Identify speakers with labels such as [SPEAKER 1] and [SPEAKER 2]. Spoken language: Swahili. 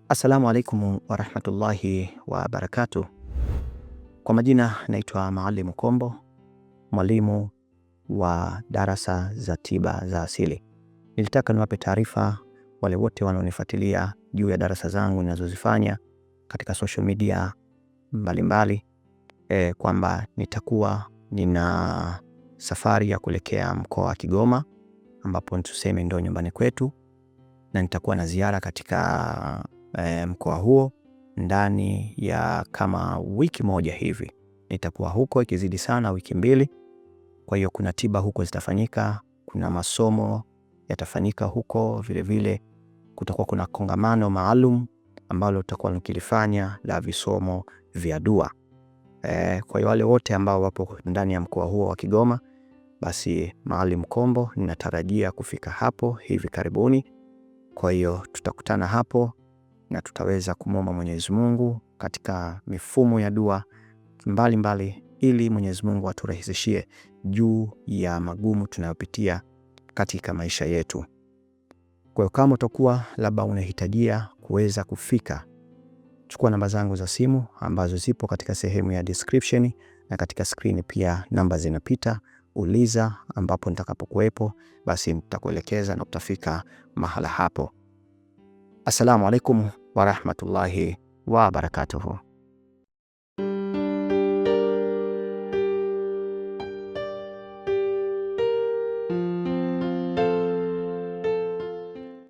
[SPEAKER 1] Assalamu alaikum warahmatullahi wabarakatuh. Kwa majina naitwa Maalimu Kombo, mwalimu wa darasa za tiba za asili. Nilitaka niwape taarifa wale wote wanaonifuatilia juu ya darasa zangu ninazozifanya katika social media mbalimbali, kwamba nitakuwa nina safari ya kuelekea mkoa wa Kigoma ambapo tuseme ndo nyumbani kwetu, na nitakuwa na ziara katika mkoa huo ndani ya kama wiki moja hivi nitakuwa huko, ikizidi sana wiki 2. Kwa hiyo kuna tiba huko zitafanyika, kuna masomo yatafanyika huko, vilevile kutakuwa kuna kongamano maalum ambalo tutakuwa nikilifanya la visomo vya dua. Kwa hiyo wale wote ambao wapo ndani ya mkoa huo wa Kigoma, basi Maalim Kombo ninatarajia kufika hapo hivi karibuni. Kwa hiyo tutakutana hapo na tutaweza kumwomba Mwenyezi Mungu katika mifumo ya dua mbalimbali ili Mwenyezi Mungu aturahisishie juu ya magumu tunayopitia katika maisha yetu. Kwa hiyo kama utakuwa labda unahitajia kuweza kufika, chukua namba zangu za simu ambazo zipo katika sehemu ya description na katika screen pia namba zinapita. Uliza ambapo nitakapokuwepo, basi nitakuelekeza na utafika mahala hapo. Assalamu alaikum warahmatullahi wabarakatuhu.